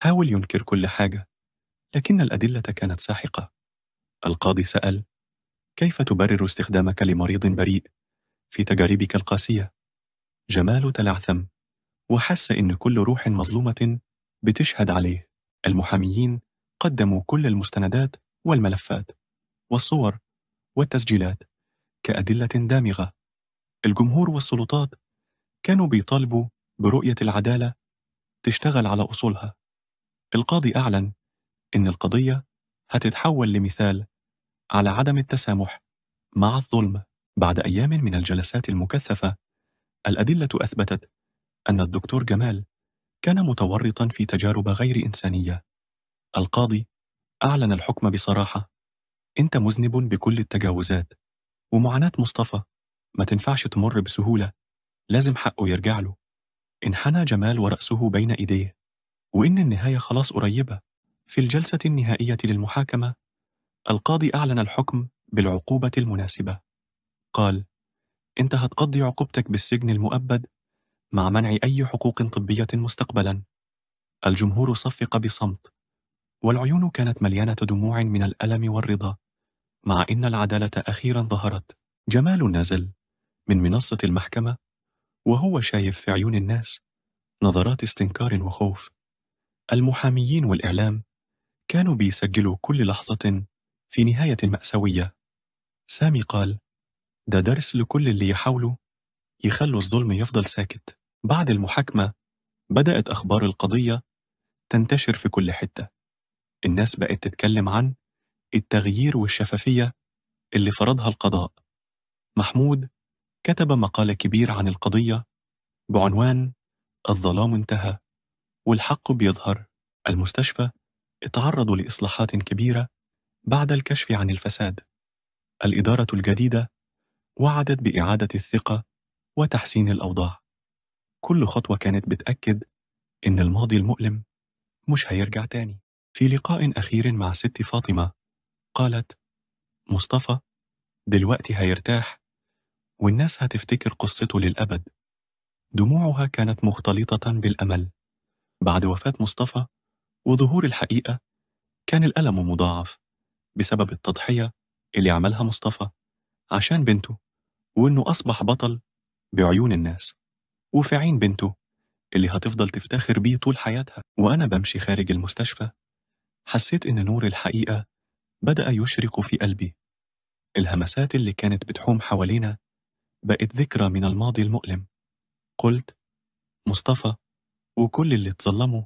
حاول ينكر كل حاجة، لكن الأدلة كانت ساحقة. القاضي سأل: كيف تبرر استخدامك لمريض بريء في تجاربك القاسية؟ جمال تلعثم وحس إن كل روح مظلومة بتشهد عليه. المحاميين قدموا كل المستندات والملفات والصور والتسجيلات كأدلة دامغة. الجمهور والسلطات كانوا بيطالبوا برؤية العدالة تشتغل على أصولها. القاضي أعلن إن القضية هتتحول لمثال على عدم التسامح مع الظلم. بعد أيام من الجلسات المكثفة، الأدلة أثبتت أن الدكتور جمال كان متورطا في تجارب غير إنسانية. القاضي أعلن الحكم بصراحة: أنت مذنب بكل التجاوزات، ومعاناة مصطفى ما تنفعش تمر بسهولة، لازم حقه يرجع له. انحنى جمال ورأسه بين إيديه، وإن النهاية خلاص قريبة. في الجلسة النهائية للمحاكمة، القاضي أعلن الحكم بالعقوبة المناسبة. قال: أنت هتقضي عقوبتك بالسجن المؤبد مع منع أي حقوق طبية مستقبلا. الجمهور صفق بصمت، والعيون كانت مليانة دموع من الألم والرضا، مع إن العدالة أخيرا ظهرت. جمال نزل من منصة المحكمة وهو شايف في عيون الناس نظرات استنكار وخوف. المحاميين والإعلام كانوا بيسجلوا كل لحظة في نهاية مأساوية. سامي قال: ده درس لكل اللي يحاولوا يخلوا الظلم يفضل ساكت. بعد المحاكمة بدأت أخبار القضية تنتشر في كل حتة. الناس بقت تتكلم عن التغيير والشفافية اللي فرضها القضاء. محمود كتب مقال كبير عن القضية بعنوان الظلام انتهى والحق بيظهر. المستشفى اتعرضوا لإصلاحات كبيرة بعد الكشف عن الفساد. الإدارة الجديدة وعدت بإعادة الثقة وتحسين الأوضاع. كل خطوة كانت بتأكد إن الماضي المؤلم مش هيرجع تاني. في لقاء أخير مع ست فاطمة قالت: مصطفى دلوقتي هيرتاح والناس هتفتكر قصته للأبد. دموعها كانت مختلطة بالأمل. بعد وفاة مصطفى وظهور الحقيقة كان الألم مضاعف بسبب التضحية اللي عملها مصطفى عشان بنته، وإنه أصبح بطل بعيون الناس وفي عين بنته اللي هتفضل تفتخر بيه طول حياتها. وأنا بمشي خارج المستشفى حسيت إن نور الحقيقة بدأ يشرق في قلبي. الهمسات اللي كانت بتحوم حوالينا بقت ذكرى من الماضي المؤلم. قلت: مصطفى وكل اللي اتظلموا